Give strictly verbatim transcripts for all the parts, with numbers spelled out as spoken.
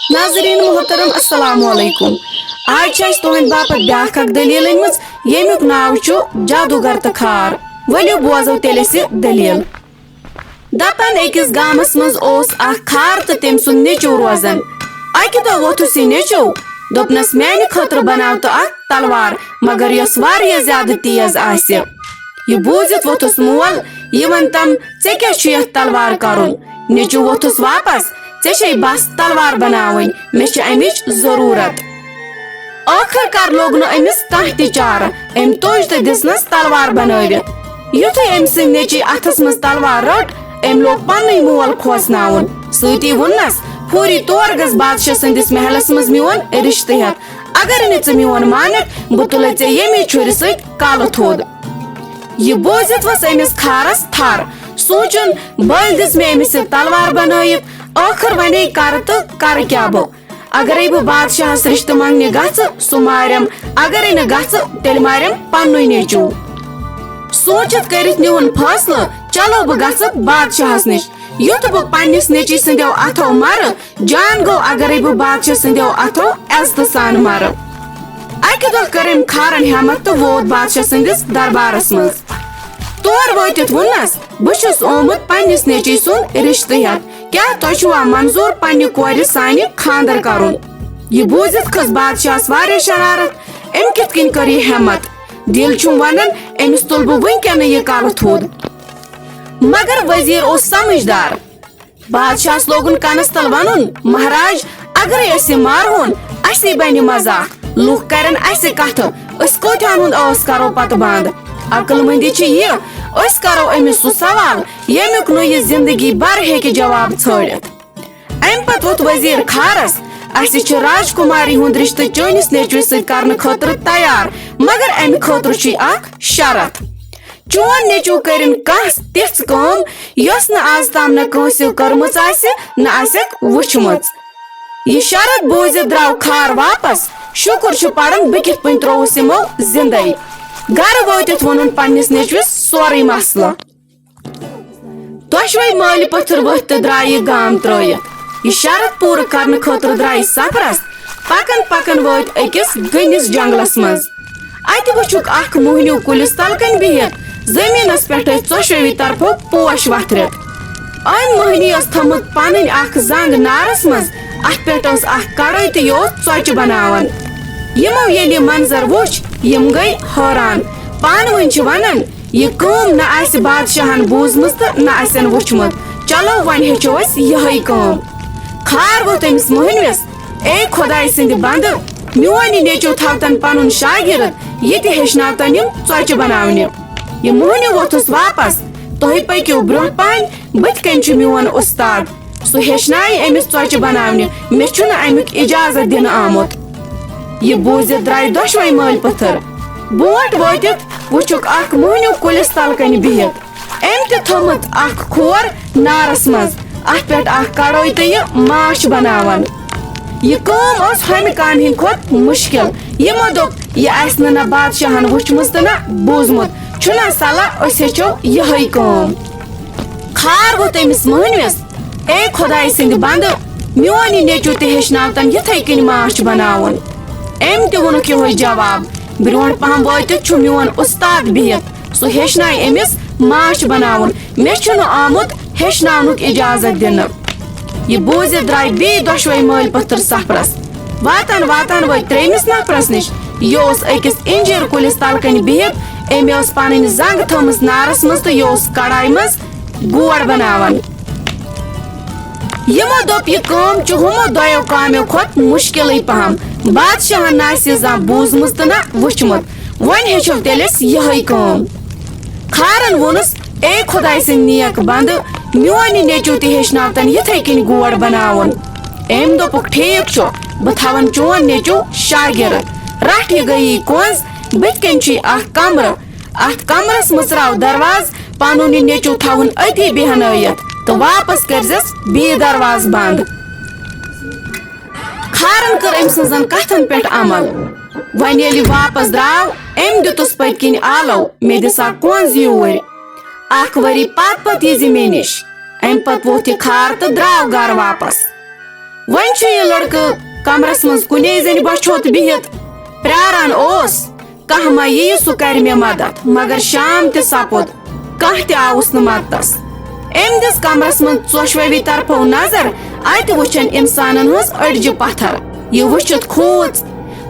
ناظرین محترم، السلام علیکم۔ آز چھِ اَسہِ تُہنٛدِ باپتھ بیٛاکھ اکھ دٔلیٖل أنمٕژ، ییٚمیُک ناو چھُ جادوگر تہٕ کھار۔ ؤلِو بوزو تیٚلہِ أسۍ یہِ دٔلیٖل۔ دپان أکِس گامس منٛز اوس اکھ کھار تہٕ تٔمۍ سُنٛد نیٚچو روزان۔ اکہِ دۄہ ووٚتھُس یہِ نیٚچو، دوٚپنس، "میانہِ خٲطرٕ بناو تہٕ اکھ تلوار، مگر یۄس واریاہ زیادٕ تیز آسہِ۔" یہِ بوٗزِتھ ووٚتھُس مول، یہِ ونتم، "ژےٚ کیٛاہ چھُ یتھ تلوار کرُن؟" نیٚچو ووٚتھُس واپس، "ژےٚ چھے بس تلوار بناوٕنۍ، مےٚ چھِ امِچ ضروٗرت۔" ٲخٕر کار لوٚگ نہٕ أمِس کانٛہہ تہِ چارٕ، أمۍ تُج تہٕ دِژنَس تلوار بنٲوِتھ۔ یُتھُے أمۍ سٕنٛدۍ نیٚچِوۍ اَتھَس منٛز تلوار رٔٹ، أمۍ لوٚگ پننُے مول کھوژناوُن۔ سۭتی ووٚننَس، "فوری طور گژھ بادشاہ سٕنٛدِس محلَس منٛز میون رِشتہٕ ہٮ۪تھ۔ اگرے نہٕ ژٕ میون مانکھ، بہٕ تُلَے ژےٚ ییٚمی چھُرِ سۭتۍ کلہٕ تھوٚد۔" یہِ بوٗزِتھ ؤژھ أمِس کھارَس تھر۔ سونٛچُن، "بٔلۍ دِژ مےٚ أمِس یہِ تلوار بنٲوِتھ، ٲخٕر ونے کرٕ تہٕ کرٕ کیٛاہ بہٕ؟" اگرے بہٕ بادشاہس رشتہٕ منگنہِ گژھٕ، سُہ مارٮ۪م۔ اگرے نہٕ گژھٕ، تیٚلہِ مارٮ۪م پننُے نیٚچو۔ سونچِتھ کٔرِتھ نیوٗن فٲصلہٕ، "چلو بہٕ گژھٕ بادشاہس نِش۔ یُتھ بہٕ پننِس نیٚچوۍ سٕنٛدیو اتھو مرٕ، جان گوٚو اگرے بہٕ بادشاہ سٕنٛدیو اتھو عزتہٕ سان مرٕ۔" اکہِ دۄہ کٔر أمۍ کھارن ہٮ۪متھ تہٕ ووت بادشاہ سٕنٛدِس دربارس منٛز۔ تور وٲتِتھ ووٚننس، "بہٕ چھُس آمُت پننِس نیٚچوۍ سُنٛد رشتہٕ ہٮ۪تھ۔ کیٛاہ تۄہہِ چھُوا منظوٗر پننہِ کورِ سانہِ خانٛدر کرُن؟" یہِ بوٗزِتھ کھٔژ بادشاہس واریاہ شرارت۔ أمۍ کِتھ کٔنۍ کٔر یہِ ہٮ۪متھ؟ دِل چھُم ونان، أمِس تُلہٕ بہٕ وٕنکیٚنٕے یہِ کلہٕ تھوٚد۔ مگر وزیر اوس سمجھدار۔ بادشاہس لوگُن کنس تل ونُن، "مہراج، اگرے أسۍ یہِ مارہون، اسی بنہِ مذاق۔ لوٗکھ کرن اسہِ کتھٕ، أسۍ کوتہن ہُنٛد ٲس کرو پتہٕ بند؟ عقل مندی چھِ یہِ، أسۍ کرو أمِس سُہ سوال، ییٚمیُک نہٕ یہِ زندگی بھر ہیٚکہِ جواب ژھٲنٛڈِتھ۔" امہِ پتہٕ ووٚتھ وزیر کھارس، "اسہِ چھُ راجکماری ہُنٛد رشتہٕ چٲنِس نیٚچوِس سۭتۍ کرنہٕ خٲطرٕ تیار، مگر امہِ خٲطرٕ چھُے اکھ شرط۔ چون نیٚچو کٔرِن کانٛہہ تِژھ کٲم، یۄس نہٕ از تام نہ کٲنٛسہِ کٔرمٕژ آسہِ، نہ آسٮ۪کھ وٕچھمٕژ۔" یہِ شرط بوٗزِتھ درٛاو کھار واپس۔ شُکر چھُ پران، بہٕ کِتھ پٲٹھۍ ترٛووُس یِمو زِندَے۔ گرٕ وٲتِتھ ووٚنُن پننِس نیٚچوِس سورُے مسلہٕ۔ دۄشوے مٲلۍ پٔتھٕر ؤتھۍ تہٕ درٛاے یہِ گام ترٛٲوِتھ۔ یہِ شرط پوٗرٕ کرنہٕ خٲطرٕ درٛاے سفرس۔ پکان پکان وٲتۍ أکِس گٔنِس جنگلس منٛز۔ اتہِ وُچھُکھ اکھ موہنیو کُلِس تل کنۍ بِہِتھ۔ زٔمیٖنس پٮ۪ٹھ ٲسۍ ژۄشوٕے طرفو پوش وتھرِتھ۔ أمۍ موہنی ٲس تھٲومٕژ پنٕنۍ اکھ زنگ نارس منٛز۔ اتھ پٮ۪ٹھ ٲس اکھ کڑٲے تہٕ یہِ اوس ژۄچہِ بناوان۔ یِمو ییٚلہِ یہِ منظر وُچھ، یِم گٔے حٲران۔ پانہٕ ؤنۍ چھِ ونان، "یہِ کٲم نہ آسہِ بادشاہن بوٗزمٕژ تہٕ نہ آسٮ۪ن وُچھمُت۔ چلو، وۄنۍ ہیٚچھو أسۍ یِہے کٲم۔" کھار ووٚتھ أمِس موہنوِس، "اے خۄداے سٕنٛدِ بندٕ، میون یہِ نیٚچو تھاوتن پنُن شاگرد، یہِ تہِ ہیٚچھناوتن یِم ژۄچہِ بناونہِ۔" یہِ موہنیو ووٚتھُس واپس، "تُہۍ پٔکِو برونٛہہ پہن، بٕتھِ کنۍ چھُ میون اُستاد۔ سُہ ہیٚچھنایہِ أمِس ژۄچہِ بناونہِ، مےٚ چھُنہٕ امیُک اجازت دِنہٕ آمُت۔" یہِ بوٗزِتھ درٛاے دۄشوے مٲلۍ پٔتھٕر۔ برونٛٹھ وٲتِتھ وُچھُکھ اکھ موہنیو کُلِس تل کنہِ بِہِتھ۔ أمۍ تہِ تھوٚمُت اکھ کھور نارس منٛز، اتھ پٮ۪ٹھ اکھ کڑٲے تہٕ یہِ ماچھ بناوان۔ یہِ کٲم ٲس ہۄمہِ کامہِ ہٕنٛدِ کھۄتہٕ مُشکِل۔ یِمو دوٚپ، "یہِ آسہِ نہٕ نہ بادشاہن وُچھمُت تہٕ نہ بوٗزمُت۔ چھُنہ صلاح أسۍ ہیٚچھو یِہے کٲم؟" کھار ووٚتھ أمِس موہنوِس، "اے خۄداے سٕنٛدِ بندٕ، میون یہِ نیٚچو تہِ ہیٚچھناوتن یِتھے کٔنۍ ماچھ بناوُن۔" أمۍ تہِ ووٚنُکھ یِہوے جواب۔ برونٛٹھ پہم وٲتِتھ چھُ میون اُستاد بِہِتھ، سُہ ہیٚچھنایہِ أمِس ماچھ بناوُن۔ مےٚ چھُنہٕ آمُت ہیٚچھناونُک اجازت دِنہٕ۔ یہِ بوٗزِتھ درٛاے بیٚیہِ دۄشوے مٲلۍ پٔتھٕر سفرس۔ واتان واتان وٲتۍ ترٛیٚیمِس نفرس نِش۔ یہِ اوس أکِس انجیر کُلِس تل کنہِ بِہِتھ۔ أمۍ ٲس پنٕنۍ زنٛگ تھٲومٕژ نارس منٛز تہٕ یہِ اوس کڑایہِ منٛز گوڑ بناوان۔ یِمو دوٚپ، "یہِ کٲم چھُ ہُمو دۄیو کامیو کھۄتہٕ مُشکِلٕے پہم۔ بادشاہن نہ آسہِ یہِ زانٛہہ بوٗزمٕژ تہٕ نہ وُچھمُت۔ وۄنۍ ہیٚچھو تیٚلہِ أسۍ یِہے کٲم۔" کھارن ووٚنُس، "اے خۄداے سٕنٛدۍ نیک بندٕ، میون یہِ نیٚچو تہِ ہیٚچھناوتن یِتھے کٔنۍ گوڑ بناوُن۔" أمۍ دوٚپُکھ، "ٹھیٖک چھُ، بہٕ تھاون چون نیٚچو شاگرد۔ رٹھ یہِ گٔیی کۄنٛز، بٕتھِ کنۍ چھُے اکھ کمرٕ۔ اتھ کمرس مٕژراو دروازٕ، پنُن یہِ نیٚچو تھاوُن أتی بیہنٲیِتھ تہٕ واپس کٔرزٮ۪س بیٚیہِ دروازٕ بند۔" کھارن کٔر أمۍ سٕنٛزن کتھن پٮ۪ٹھ عمل۔ وۄنۍ ییٚلہِ واپس درٛاو، أمۍ دیُتُس پٔتۍ کِنۍ آلو، "مےٚ دِ سا کۄنٛز یوٗرۍ۔ اکھ ؤری پتہٕ پتہٕ ییٖزِ مےٚ نِش۔" اَمہِ پتہٕ ووٚتھ یہِ کھار تہٕ درٛاو گرٕ واپس۔ وۄنۍ چھُ یہِ لڑکہٕ کمرس منٛز کُنے زٔنۍ بۄچھِ ہوٚت بِہِتھ پراران اوس، کانٛہہ ما یِیہِ سُہ کرِ مےٚ مدد۔ مگر شام تہِ سپُد، کانٛہہ تہِ آوُس نہٕ مددس۔ أمۍ دِژ کمرس منٛز ژۄشوَے طرفو نظر، اتہِ وُچھن انسانن ہٕنٛز أڈجہِ پتھر۔ یہِ وُچھِتھ کھوٗژ۔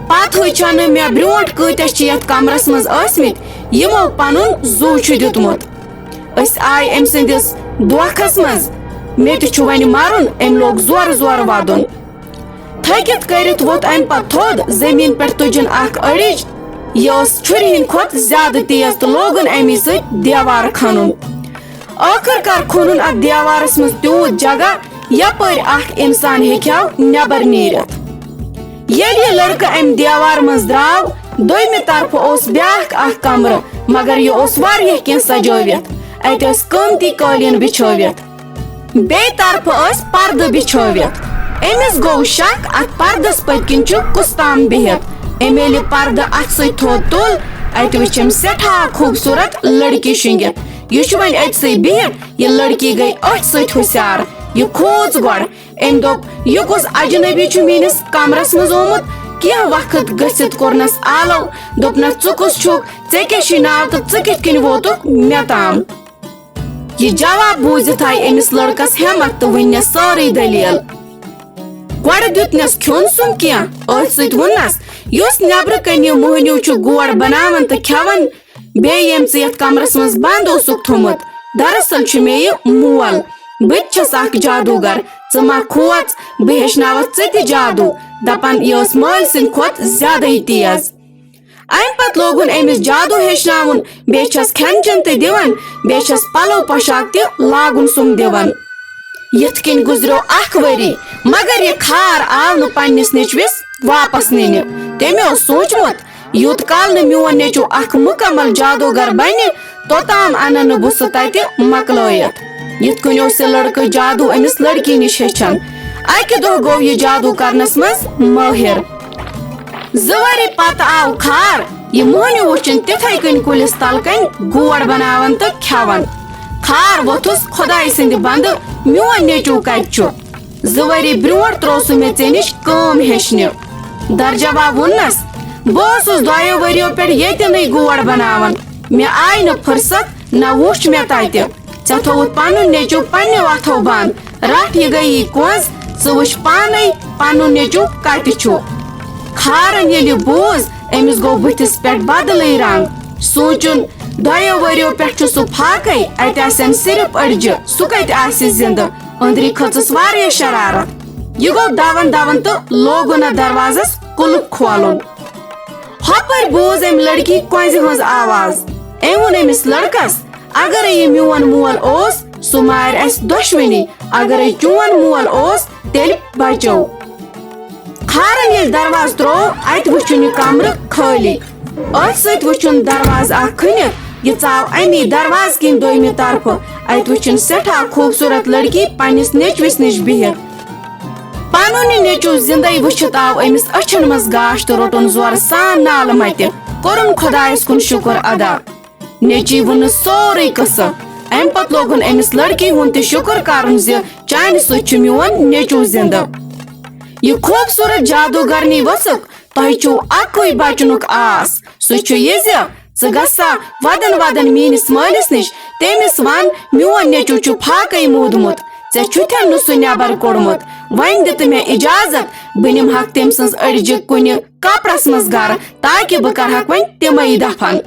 پتہٕ ہٕے چھنہٕ مےٚ برونٛٹھ کۭتیاہ چھِ یتھ کمرس منٛز ٲسمٕتۍ، یِمو پنُن زُو چھُ دیُتمُت۔ أسۍ آے أمۍ سٕنٛدِس دھوکھس منٛز۔ مےٚ تہِ چھُ وۄنۍ مرُن۔ أمۍ لوگ زورٕ زورٕ ودُن۔ تھٔکِتھ کٔرِتھ ووٚتھ اَمہِ پتہٕ تھوٚد۔ زٔمیٖن پٮ۪ٹھ تُجِن اکھ أڑِج۔ یہِ ٲس چھُرِ ہٕنٛدِ کھۄتہٕ زیادٕ تیز تہٕ لوگُن اَمی سۭتۍ دیوار کھنُن۔ ٲخٕر کار کھوٚنُن اَتھ دیوارس منٛز تیوٗت جگہ، یپٲرۍ اکھ انسان ہیٚکہِ ہا نٮ۪بر نیٖرِتھ۔ ییٚلہِ یہِ لڑکہٕ اَمہِ دیوارٕ منٛز درٛاو، دوٚیمہِ طرفہٕ اوس بیٛاکھ اکھ کمرٕ، مگر یہِ اوس واریاہ کینٛہہ سجٲوِتھ۔ اَتہِ ٲسۍ قۭمتی قٲلیٖن بِچھٲوِتھ۔ بیٚیہِ طرفہٕ ٲسۍ پردٕ بِچھٲوِتھ۔ أمِس گوٚو شک، اتھ پردس پٔتۍ کِنۍ چھُ کُس تام بِہِتھ۔ أمۍ ییٚلہِ پردٕ اتھٕ سۭتۍ تھوٚد تُل، اتہِ وٕچھ أمۍ سٮ۪ٹھاہ خوٗبصوٗرت لڑکی شِنگِتھ۔ یہِ چھُ وۄنۍ أتۍ سٕے بِہِتھ۔ یہِ لڑکی گٔے أتھۍ سۭتۍ ہُشیار۔ یہِ کھوٗژ گۄڈٕ۔ أمۍ دوٚپ، "یہِ کُس اجنبی چھُ میٲنِس کمرس منٛز آمُت؟" کینٛہہ وقت گٔژھِتھ کوٚرنس آلو۔ دوٚپنس، "ژٕ کُس چھُکھ؟ ژےٚ کیٛاہ چھُے ناو تہٕ ژٕ کِتھ کٔنۍ ووتُکھ مےٚ تام؟" یہِ جواب بوٗزِتھ آیہِ أمِس لڑکس ہٮ۪متھ تہٕ وٕننس سٲرٕے دٔلیٖل۔ گۄڈٕ دیُتنس کھیوٚن سُم کینٛہہ، أتھۍ سۭتۍ ووٚننس، "یُس نٮ۪برٕ کنہِ یہِ موہنیو چھُ گوڑ بناوان تہٕ کھٮ۪وان، بیٚیہِ ییٚمۍ ژٕ یتھ کمرس منٛز بند اوسُکھ تھوٚمُت، دراصل چھُ مےٚ یہِ مول۔ بہٕ تہِ چھَس اکھ جادوگر۔ ژٕ ما کھوژ، بہٕ ہیٚچھناوتھ ژٕ تہِ جادو۔" دپان، یہِ ٲس مٲلۍ سٕنٛدِ کھۄتہٕ زیادَے تیز۔ امہِ پتہٕ لوگُن أمِس جادو ہیٚچھناوُن، بیٚیہِ چھَس کھٮ۪ن چٮ۪ن تہِ دِوان، بیٚیہِ چھَس پلو پوشاک تہِ لاگُن سُم دِوان۔ یِتھ کٔنۍ گُزریو اکھ ؤری، مگر یہِ کھار آو نہٕ پننِس نیٚچوِس واپس نِنہِ۔ تٔمۍ اوس سوٗنٛچمُت، یوٗت کال نہٕ میون نیٚچو اکھ مُکمل جادوگر بنہِ، توٚتام انہٕ نہٕ بہٕ سُہ تتہِ مۄکلٲیِتھ۔ یِتھ کٔنۍ اوس یہِ لڑکہٕ جادو أمِس لڑکی نِش ہیٚچھان۔ اکہِ دۄہ گوٚو یہِ جادو کرنس منٛز مٲہِر۔ زٕ ؤری پتہٕ آو کھار، یہِ موہنیو وُچھُن تِتھے کٔنۍ کُلِس تل کنۍ گوڑ بناوان تہٕ کھٮ۪وان۔ کھار ووٚتھُس، "خۄداے سٕنٛدِ بندٕ، میون نیٚچو کتہِ چھُ؟ زٕ ؤری برونٛٹھ تروو سُہ مےٚ ژےٚ نِش کٲم ہیٚچھنہِ۔" درجواب ووٚننس، "بہٕ اوسُس دۄیو ؤرِیو پٮ۪ٹھ ییٚتٮ۪نٕے گوڑ بناوان۔ مےٚ آیہِ نہٕ فرصت، نہ وُچھ مےٚ تتہِ۔ ژےٚ تھووُتھ پنُن نیٚچو پننیو اتھو بند۔ رٹھ، یہِ گٔیی کۄنٛز، ژٕ وٕچھ پانے پنُن نیٚچو کتہِ چھُ۔" کھارن ییٚلہِ یہِ بوٗز، أمِس گوٚو بٕتھِس پٮ۪ٹھ بدلٕے رنگ۔ سوٗنٛچُن، دۄیو ؤرِیو پٮ۪ٹھ چھُ سُہ فاقے، اتہِ آسن صرف أڈجہِ، سُہ کتہِ آسہِ زِندٕ؟ أنٛدری کھٔژٕس واریاہ شرارت۔ یہِ گوٚو دوان دوان تہٕ لوگُن اتھ دروازس قُلُف کھولُن۔ ہۄپٲرۍ بوٗز أمۍ لڑکی کۄنٛزِ ہٕنٛز آواز۔ أمۍ ووٚن أمِس لڑکس، "اگرے یہِ میون مول اوس، سُہ مارِ اسہِ دۄشوٕنی۔ اگرے چون مول اوس، تیٚلہِ بچو۔" کھارن ییٚلہِ دروازٕ تروو، اتہِ وُچھُن یہِ کمرٕ خٲلی۔ أتھۍ سۭتۍ وُچھُن دروازٕ اکھ کھٔنِتھ۔ یہِ ژاو امی دروازٕ کِنۍ دوٚیمہِ طرفہٕ۔ اتہِ وُچھُن سٮ۪ٹھاہ خوٗبصوٗرت لڑکی پننِس نیٚچوِس نِش بِہِتھ۔ پنُن یہِ نیٚچو زِندَے وٕچھِتھ آو أمِس أچھن منٛز گاش تہٕ روٚٹُن زورٕ سان نالہٕ متہِ۔ کوٚرُن خۄدایس کُن شُکر ادا۔ نیٚچوۍ ووٚنُس سورُے قصہٕ۔ امہِ پتہٕ لوگُن أمِس لڑکی ہُنٛد تہِ شُکر کرُن زِ چانہِ سۭتۍ چھُ میون نیٚچو زِندٕ۔ یہِ خوٗبصوٗرت جادوگرنی ؤژھٕکھ، تۄہہِ چھُو اکُے بچنُک آس۔ سُہ چھُ یہِ زِ ژٕ گژھ سا ودن ودن میٲنِس مٲلِس نِش، تٔمِس ون، "میون نیٚچو چھُ فاقے موٗدمُت، ژےٚ چھُتھن نہٕ سُہ نٮ۪بر کوٚڑمُت۔ وۄنۍ دِ تہٕ مےٚ اجازت، بہٕ نِمہٕ ہاکھ تٔمۍ سٕنٛز أڈجہِ کُنہِ کپرس منٛز گرٕ، تاکہِ بہٕ کرہاکھ وۄنۍ تِمے دفن۔"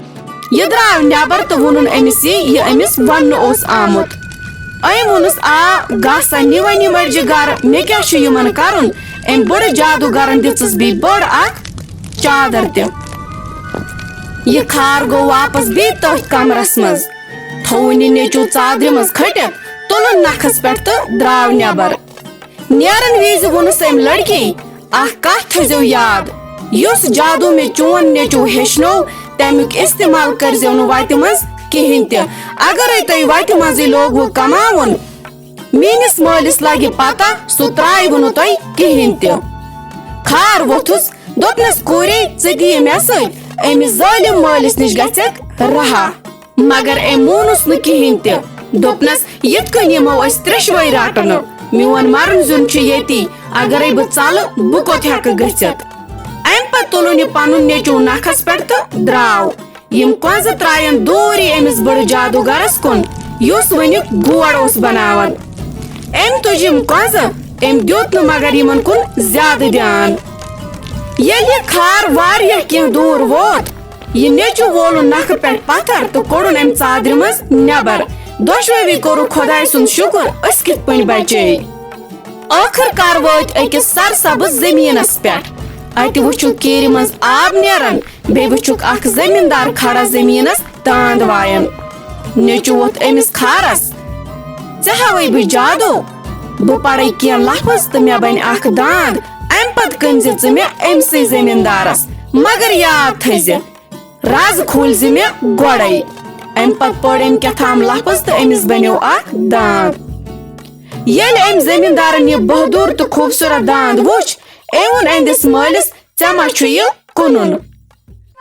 یہِ درٛاو نٮ۪بر تہٕ ووٚنُن أمِس یی، یہِ أمِس وننہٕ اوس آمُت۔ أمۍ ووٚنُس، "آ، گژھ سا، نہِ وۄنۍ یِم أڈجہِ گرٕ، مےٚ کیٛاہ چھُ یِمن کرُن؟" أمۍ بٔڑٕ جادوگرن دِژٕس بیٚیہِ بٔڑ اکھ چادر تہِ۔ یہِ کھار گوٚو واپس بیٚیہِ تٔتھۍ کمرس منٛز۔ تھووُن یہِ نیٚچو ژادرِ منٛز کھٔٹِتھ، تُلُن نکھس پٮ۪ٹھ تہٕ درٛاو نٮ۪بر۔ نیرن وِزِ ووٚنُس أمۍ لڑکی، "اکھ کتھ تھٲیزیو یاد، یُس جادو مےٚ چون نیٚچو ہیٚچھنوو، تمیُک استعمال کٔرزیو نہٕ وتہِ منٛز کِہینۍ تہِ۔ اگرے تُہۍ وتہِ منٛزٕے لوگوٕ کماوُن، میٲنِس مٲلِس لگہِ پتہ، سُہ ترٛاوِ نہٕ تۄہہِ کِہینۍ تہِ۔" کھار ووٚتھُس، دوٚپنس، "کورے، ژٕ دِ یہِ مےٚ سۭتۍ، أمِس ظٲلِم مٲلِس نِش گژھکھ رہا۔" مگر أمۍ مونُس نہٕ کِہینۍ تہِ۔ دوٚپنس، "یِتھ کٔنۍ یِمو أسۍ ترٛیشوے رٹنہٕ۔ میون مرُن زیُن چھُ ییٚتی، اگرے بہٕ ژلہٕ، بہٕ کوٚت ہٮ۪کہٕ گٔژھِتھ؟ امہِ پتہٕ تُلُن یہِ پنُن نیٚچو نکھس پٮ۪ٹھ تہٕ درٛاو۔ یِم کۄنٛزٕ ترٛایَن دوٗری أمِس بٕڑٕ جادوٗگرس کُن، یُس وٕنہِ گوڑ اوس بناوان۔ أمۍ تُج یِم کۄنٛزٕ، أمۍ دیُت نہٕ مگر یِمن کُن زیادٕ دیان۔ ییٚلہِ یہِ کھار واریاہ کینٛہہ دوٗر ووت، یہِ نیٚچو وولُن نکھٕ پٮ۪ٹھ پتھر تہٕ کوٚڑُن أمۍ ژادرِ منٛز نٮ۪بر۔ دۄشوٕے کوٚرُکھ خۄداے سُنٛد شُکر، أسۍ کِتھ پٲٹھۍ بچے۔ ٲخٕر کار وٲتۍ أکِس سرسبٕز زٔمیٖنَس پٮ۪ٹھ۔ اَتہِ وُچھُکھ کیٖرِ منٛز آب نیران، بیٚیہِ وُچھُکھ اکھ زٔمیٖندار کھڑا زٔمیٖنَس داند وایان۔ نیٚچو ووٚتھ أمِس کھارَس، "ژےٚ ہاوَے بہٕ جادو، بہٕ پَرَے کینٛہہ لفظ تہٕ مےٚ بَنہِ اکھ داند، اَمہِ پتہٕ کٕنزِ ژٕ مےٚ أمسٕے زٔمیٖندارَس، مگر یاد تھٲیزِ، رازٕ کھوٗلۍ زِ مےٚ گۄڈَے۔" اَمہِ پتہٕ پٔر أمۍ کیٛاہ تام لفظ تہٕ أمِس بنیو اکھ داند۔ ییٚلہِ أمۍ زٔمیٖندارن یہِ بہادُر تہٕ خوٗبصوٗرت داند وُچھ، أمۍ ووٚن أہنٛدِس مٲلِس، "ژےٚ ما چھُ یہِ کٕنُن؟"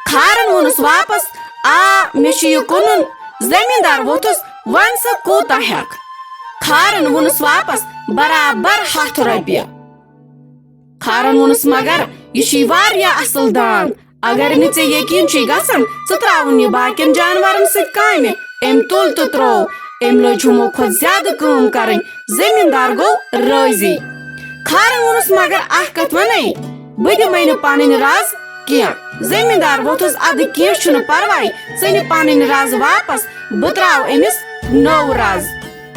کھارن ووٚنُس واپس، "آ، مےٚ چھُ یہِ کٕنُن۔" زٔمیٖندار ووٚتھُس، "وَن سا کوٗتاہ ہٮ۪کھ؟" کھارن ووٚنُس واپس، "برابر ہَتھ رۄپیہِ۔" کھارن ووٚنُس، "مگر یہِ چھُے واریاہ اصل داند۔ اگر نہٕ ژےٚ یقین چھُے گژھان، ژٕ تراوُن یہِ باقین جانورن سۭتۍ کامہِ۔" أمۍ تُل تہٕ تروو۔ أمۍ لٲج ہُمو کھۄتہٕ زیادٕ کٲم کرٕنۍ۔ زٔمیٖندار گوٚو رٲضی۔ کھارن ووٚنُس، "مگر اکھ کتھ ونے، بہٕ دِمے نہٕ پنٕنۍ رز کینٛہہ۔" زٔمیٖندار ووٚتھُس، "ادٕ کینٛہہ چھُنہٕ پرواے، ژٕ نہِ پنٕنۍ رز واپس، بہٕ تراو أمِس نٔو رز۔"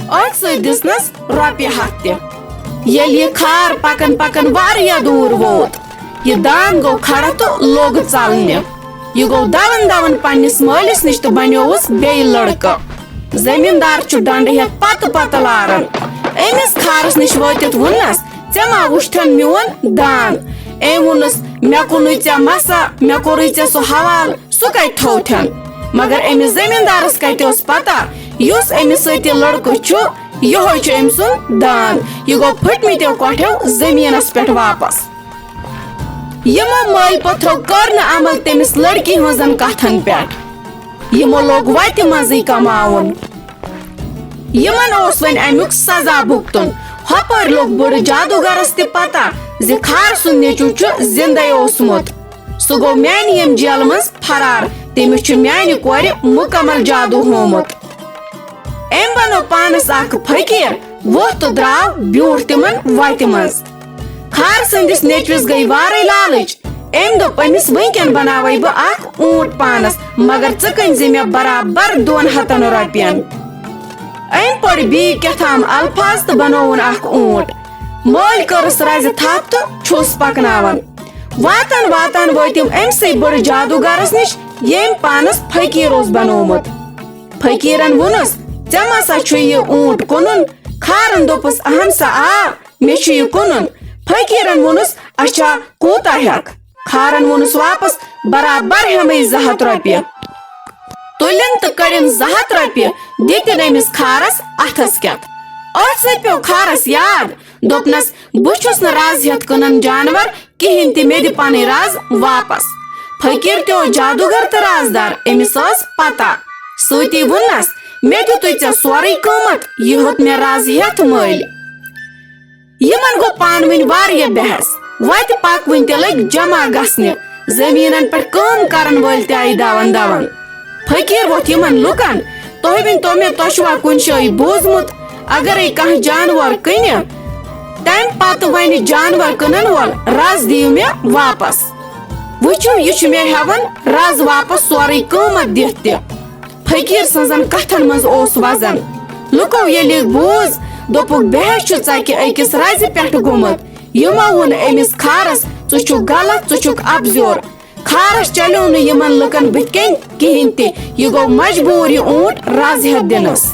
أتھۍ سۭتۍ دِژنس رۄپیہِ ہتھ تہِ۔ ییٚلہِ یہِ کھار پکان پکان واریاہ دوٗر ووت، یہِ دان گوٚو کھڑا تہٕ لوٚگ ژلنہِ۔ یہِ گوٚو دوان دوان پننِس مٲلِس نِش تہٕ بنیووُس بیٚیہِ لڑکہٕ۔ زٔمیٖندار چھُ ڈنڈٕ ہٮ۪تھ پتہٕ پتہٕ لاران۔ أمِس کھارس نِش وٲتِتھ ووٚننس، "ژےٚ ما وُچھتھن میون دان؟" أمۍ ووٚنُس، "مےٚ کُنُے ژےٚ مسا، مےٚ کوٚرُے ژےٚ سُہ حوالہٕ۔" سُہ کتہِ تھووتھن؟ مگر أمِس زٔمیٖندارس کتہِ اوس پتہ، یُس أمِس سۭتۍ یہِ لڑکہٕ چھُ، یِہوے چھُ أمۍ سُنٛد دان۔ یہِ گوٚو پھٕٹمٕتیو کۄٹھیو زٔمیٖنس پٮ۪ٹھ واپس۔ یِمو مٲلۍ پوٚتھرو کٔر نہٕ عمل تٔمِس لڑکی ہٕنٛزن کتھن پٮ۪ٹھ۔ یِمو لوگ وتہِ منٛزٕے کماوُن۔ یِمن اوس وۄنۍ امیُک سزا بھُگتُن۔ ہۄپٲرۍ لوٚگ بٕڑٕ جادوگرس تہِ پتہ زِ کھار سُنٛد نیٚچو چھُ زندے اوسمُت۔ سُہ گوٚو میانہِ ییٚمہِ جیلہٕ منٛز فرار۔ تٔمِس چھُ میانہِ کورِ مُکمل جادو ہوومُت۔ أمۍ بنوو پانس اکھ فقیٖر، ووٚتھ تہٕ درٛاو بیوٗٹھ تِمن وتہِ منٛز۔ کھار سٕنٛدِس نیٚچوِس گٔیہِ وارے لالٕچ۔ أمۍ دوٚپ أمِس، "وٕنکٮ۪ن بناوے بہٕ اکھ اوٗنٹ پانس، مگر ژٕ کٕنۍ زِ مےٚ برابر دۄن ہتن رۄپین۔" أمۍ پٔر بیٚیہِ کیٛاہ تام الفاظ تہٕ بنووُن اکھ اوٗنٹ۔ مٲلۍ کٔرٕس رزِ تھپھ تہٕ چھُس پکناوان۔ واتان واتان وٲتۍ یِم أمۍ سٕے بٕڑٕ جادوگرس نِش، ییٚمۍ پانس فقیٖر اوس بنوومُت۔ فقیٖرن ووٚنُس، "ژےٚ ما سا چھُے یہِ اوٗنٹ کٕنُن؟" کھارن دوٚپُس، "اہن سا آ، مےٚ چھُ یہِ کٕنُن۔" فقیٖرن ووٚنُس، "اچھا، کوٗتاہ ہٮ۪کھ؟" کھارن ووٚنُس واپس، "برابر ہٮ۪مے زٕ ہتھ رۄپیہِ۔" تُلِن تہٕ کٔڑِن زٕ ہتھ رۄپیہِ، دِتِن أمِس کھارس اتھس کٮ۪تھ۔ أتھۍ سۭتۍ پیوٚو کھارس یاد، دوٚپنس، "بہٕ چھُس نہٕ راز ہٮ۪تھ کٕنان جانور کِہینۍ تہِ، مےٚ دِ پنٕنۍ راز واپس۔" فقیٖر تہِ اوس جادوگر تہٕ رازدار، أمِس ٲس پتہ۔ سۭتی ووٚننس، "مےٚ دِتُے ژےٚ سورُے قۭمتھ، یہِ ہیوٚت مےٚ راز ہٮ۪تھ مٔلۍ۔" یِمن گوٚو پانہٕ ؤنۍ واریاہ بحث۔ وتہِ پکوٕنۍ تہِ لٔگۍ جمع گژھنہِ۔ زٔمیٖنن پٮ۪ٹھ کٲم کرن وٲلۍ تہِ آیہِ دوان دوان۔ فقیٖر ووٚتھ یِمن لُکن، "تُہۍ ؤنۍ تو مےٚ، تۄہہِ چھُوا کُنہِ جایہِ بوٗزمُت، اگرے کانٛہہ جانور کٕنہِ، تمہِ پتہٕ ونہِ جانور کٕنن وول، 'رز دِیِو مےٚ واپس'؟ وٕچھِو، یہِ چھُ مےٚ ہٮ۪وان رز واپس سورُے قۭمتھ دِتھ تہِ۔" فقیٖر سٕنٛزن کتھن منٛز اوس وزن۔ لُکو ییٚلہِ یہِ بوٗز، دوٚپُکھ، "بحث چھُ ژکہِ أکِس رزِ پٮ۪ٹھ گوٚمُت۔" یِمو ووٚن أمِس کھارس، "ژٕ چھُکھ غلط، ژٕ چھُکھ اپزیور۔" کھارس چلیو نہٕ یِمن لُکن بٕتھِ کنۍ کِہینۍ تہِ۔ یہِ گوٚو مجبوٗر یہِ اوٗنٹ رز ہٮ۪تھ دِنس۔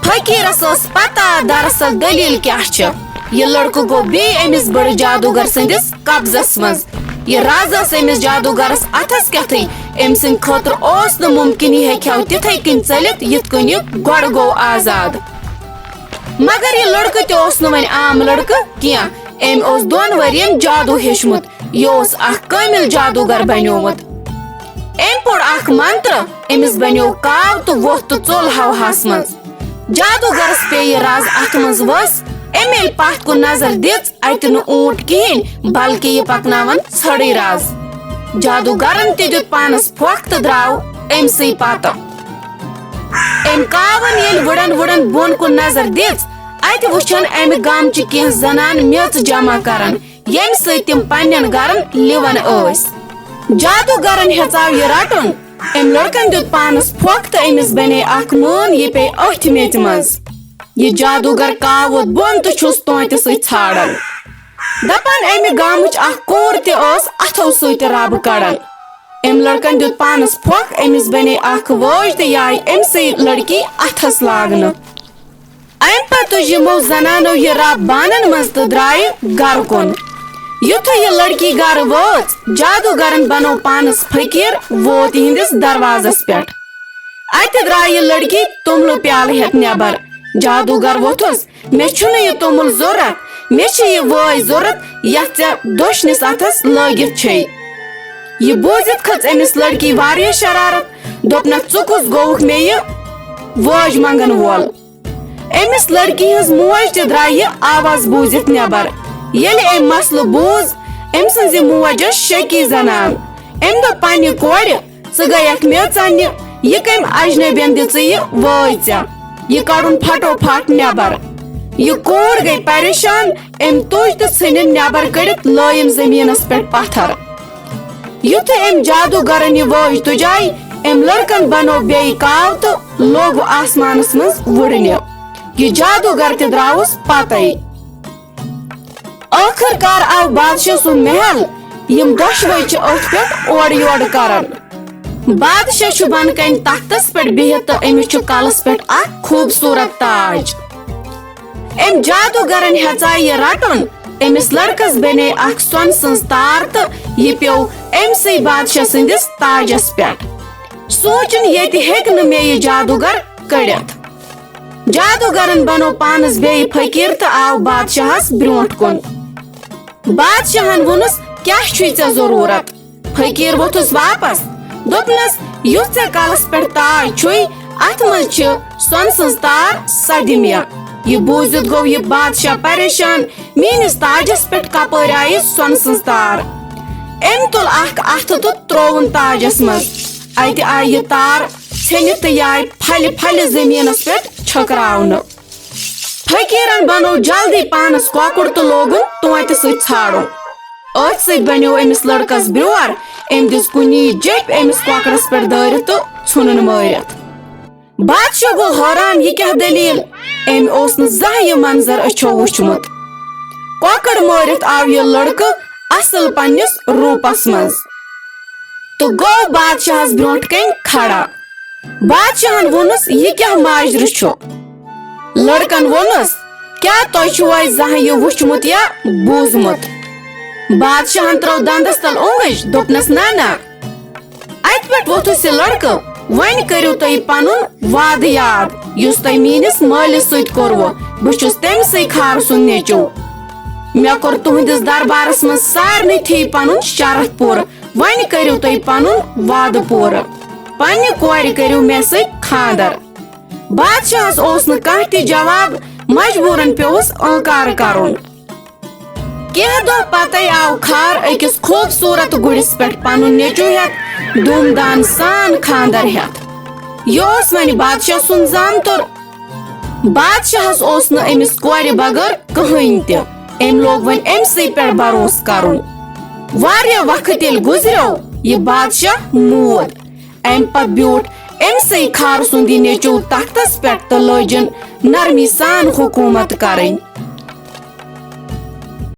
فقیٖرس ٲس پتہ دراصل دٔلیٖل کیٛاہ چھِ۔ یہِ لڑکہٕ گوٚو بیٚیہِ أمِس بٕڑٕ جادوگر سٕنٛدِس قبضس منٛز۔ یہِ رز ٲس أمِس جادوگرس اتھس کٮ۪تھٕے۔ أمۍ سٕنٛدِ خٲطرٕ اوس نہٕ مُمکِن یہِ ہیٚکہِ ہا تِتھے کٔنۍ ژٔلِتھ، یِتھ کٔنۍ یہِ گۄڈٕ گوٚو آزاد۔ مگر یہِ لڑکہٕ تہِ اوس نہٕ وۄنۍ عام لڑکہٕ کینٛہہ۔ أمۍ اوس دۄن ؤرین جادو ہیوٚچھمُت۔ یہِ اوس اکھ کٲمِل جادوگر بنیومُت۔ أمۍ پوٚر اکھ منتر، أمِس بنیو کاو تہٕ ووٚتھ تہٕ ژوٚل ہوہَس منٛز۔ جادوگرس پیٚیہِ یہِ رز اتھٕ منٛز ؤس۔ أمۍ ییٚلہِ پتھ کُن نظر دِژ، اتہِ نہٕ اوٗنٹ کِہینۍ، بلکہِ یہِ پکناوان ژھٔڑٕے رز۔ جادوگرن تہِ دیُت پانس پھۄکھ تہٕ درٛاو أمۍ سٕے پتہٕ۔ أمۍ کاوَن ییٚلہِ وُڑن وُڑن بۄن کُن نظر دِژ، اتہِ وُچھن امہِ گامچہِ کینٛہہ زنانہٕ میژ جمع کران، ییٚمہِ سۭتۍ تِم پننٮ۪ن گرن لِوان ٲسۍ۔ جادوگرن ہیژاو یہِ رٹُن۔ أمۍ لڑکن دیُت پانس پھۄکھ تہٕ أمِس بنے اکھ مٲن، یہِ پیٚیہِ أتھۍ میژِ منٛز۔ یہِ جادوگر کاو ووت بۄن تہٕ چھُس تونتہِ سۭتۍ ژھانڈان۔ دپان، امہِ گامٕچ اکھ کوٗر تہِ ٲس اتھو سۭتۍ رب کڑان۔ أمۍ لڑکن دیُت پانس پھۄکھ، أمِس بنے اکھ وٲج تہٕ یہِ آیہِ أمۍ سٕے لڑکی اتھس لاگنہٕ۔ امہِ پتہٕ تُج یِمو زنانو یہِ رب بانن منٛز تہٕ درٛایہِ گرٕ کُن۔ یُتھُے یہِ لڑکی گرٕ وٲژ، جادوگرن بنوو پانس فقیٖر، ووت یِہنٛدِس دروازس پٮ۪ٹھ۔ اتہِ درٛاے یہِ لڑکی توٚملہٕ پیالہٕ ہٮ۪تھ نٮ۪بر۔ جادوگر ووٚتھُس، مےٚ چھُنہٕ یہِ توٚمُل ضروٗرت، مےٚ چھِ یہِ وٲج ضروٗرت، یتھ ژےٚ دٔچھنِس اتھس لٲگِتھ چھے۔ یہِ بوٗزِتھ کھٔژ أمِس لڑکی واریاہ شرارت، دوٚپنس، ژٕ کُس گوٚوُکھ مےٚ یہِ وٲج منگن وول؟ أمِس لڑکی ہٕنٛز موج تہِ درٛایہِ یہِ آواز بوٗزِتھ نٮ۪بر۔ ییٚلہِ أمۍ مسلہٕ بوٗز، أمۍ سٕنٛزِ موج ٲس شکی زنان۔ أمۍ دوٚپ پننہِ کورِ، ژٕ گٔیکھ میژ اننہِ، یہِ کٔمۍ اجنبین دِژٕے یہِ وٲج ژےٚ؟ یہِ کڑُن پھٹو پھٹ نٮ۪بر۔ یہِ کوٗر گٔے پریشان، أمۍ تُج تہٕ ژھٕنِن نٮ۪بر کٔڑِتھ لٲیِن زٔمیٖنس پٮ۪ٹھ پتھر۔ یُتھُے أمۍ جادوگرن یہِ وٲج تُجاے، أمۍ لڑکن بنوو بیٚیہِ کاو تہٕ لوٚگ آسمانس منٛز وُڑنہِ۔ یہِ جادوگر تہِ درٛاوُس پتے۔ ٲخٕر کار آو بادشاہ سُنٛد محل۔ یِم دۄشوے چھِ أتھۍ پٮ۪ٹھ اورٕ یورٕ کران۔ بادشاہ چھُ بۄنہٕ کنہِ تختس پٮ۪ٹھ بِہِتھ تہٕ أمِس چھُ کلس پٮ۪ٹھ اکھ خوٗبصوٗرت تاج۔ أمۍ جادوگرن ہیژاے یہِ رٹُن۔ أمِس لڑکس بنے اکھ سۄنہٕ سٕنٛز تار تہٕ یہِ پیوٚو أمۍ سٕے بادشاہ سٕنٛدِس تاجس پٮ۪ٹھ۔ سوٗنچُن، ییٚتہِ ہیٚکہِ نہٕ مےٚ یہِ جادوگر کٔڑِتھ۔ جادوگرن بنوو پانس بیٚیہِ فقیٖر تہٕ آو بادشاہس برونٛٹھ کُن۔ بادشاہن ووٚنُس، کیٛاہ چھُے ژےٚ ضروٗرت؟ فقیٖر ووٚتھُس واپس۔ دوٚپنس، یُس ژےٚ کلس پٮ۪ٹھ تاج چھُے، اتھ منٛز چھِ سۄنہٕ سٕنٛز تار، سۄ دِ مےٚ۔ یہِ بوٗزِتھ گوٚو یہِ بادشاہ پریشان، میٲنِس تاجس پٮ۪ٹھ کپٲرۍ آیہِ سۄنہٕ سٕنٛز تار؟ أمۍ تُل اکھ اتھٕ تہٕ ترووُن تاجس منٛز۔ اتہِ آیہِ یہِ تار ژھیٚنِتھ تہٕ یہِ آیہِ پھلہِ پھلہِ زٔمیٖنس پٮ۪ٹھ چھٔکراونہٕ۔ فقیٖرن بنوو جلدی پانس کۄکُر تہٕ لوگُن تونتہِ سۭتۍ ژھانڈُن۔ أتھۍ سۭتۍ بنیوو أمِس لڑکس بیور۔ أمۍ دِژ کُنی جیپۍ أمِس کۄکرس پٮ۪ٹھ دٲرِتھ تہٕ ژھُنُن مٲرِتھ۔ بادشاہ گوٚو حٲران، یہِ کیٛاہ دٔلیٖل؟ أمۍ اوس نہٕ زانٛہہ یہِ منظر أچھو وُچھمُت۔ کۄکر مٲرِتھ آو یہِ لڑکہٕ اصل پننِس روٗپس منٛز تہٕ گوٚو بادشاہس برونٛٹھ کنہِ کھڑا۔ بادشاہن ووٚنُس، یہِ کیٛاہ ماجرٕ چھُ؟ لڑکن ووٚنُس، کیٛاہ تۄہہِ چھُوا زانٛہہ یہِ وُچھمُت یا بوٗزمُت؟ بادشاہن ترٲو دندس تل اونگج، دوٚپنس، نہ نہ۔ اتہِ پٮ۪ٹھ ووٚتھُس یہِ لڑکہٕ، وۄنۍ کٔرِو تُہۍ پنُن وعدٕ یاد، یُس تۄہہِ میٲنِس مٲلِس سۭتۍ کوٚروٕ۔ بہٕ چھُس تٔمۍ سٕے کھارٕ سُنٛد نیٚچو۔ مےٚ کوٚر تُہنٛدِس دربارس منٛز سارنٕے تھی پنُن شرف پوٗرٕ۔ وۄنۍ کٔرِو تُہۍ پنُن وعدٕ پوٗرٕ۔ پننہِ کورِ کٔرِو مےٚ سۭتۍ خانٛدر۔ بادشاہس اوس نہٕ کانٛہہ تہِ جواب، مجبوٗرن پیوٚوُس انکار کرُن۔ کینٛہہ دۄہ پتے آو خار أکِس خوٗبصوٗرت گُرِس پٮ۪ٹھ پنُن نیٚچو ہٮ۪تھ، دوٗم دام سان خانٛدر ہٮ۪تھ۔ یہِ اوس وۄنۍ بادشاہ سُنٛد زامتُر۔ بادشاہس اوس نہٕ أمِس کورِ بغٲر کٕہٕنۍ تہِ۔ أمۍ لوگ وۄنۍ أمۍ سٕے پٮ۪ٹھ بھروسہٕ کرُن۔ واریاہ وقت ییٚلہِ گُزریو، یہِ بادشاہ موٗد۔ امہِ پتہٕ بیوٗٹھ أمۍ سٕے خار سُنٛد یہِ نیٚچو تختس پٮ۪ٹھ تہٕ لٲجِن نرمی سان حکوٗمت کرٕنۍ۔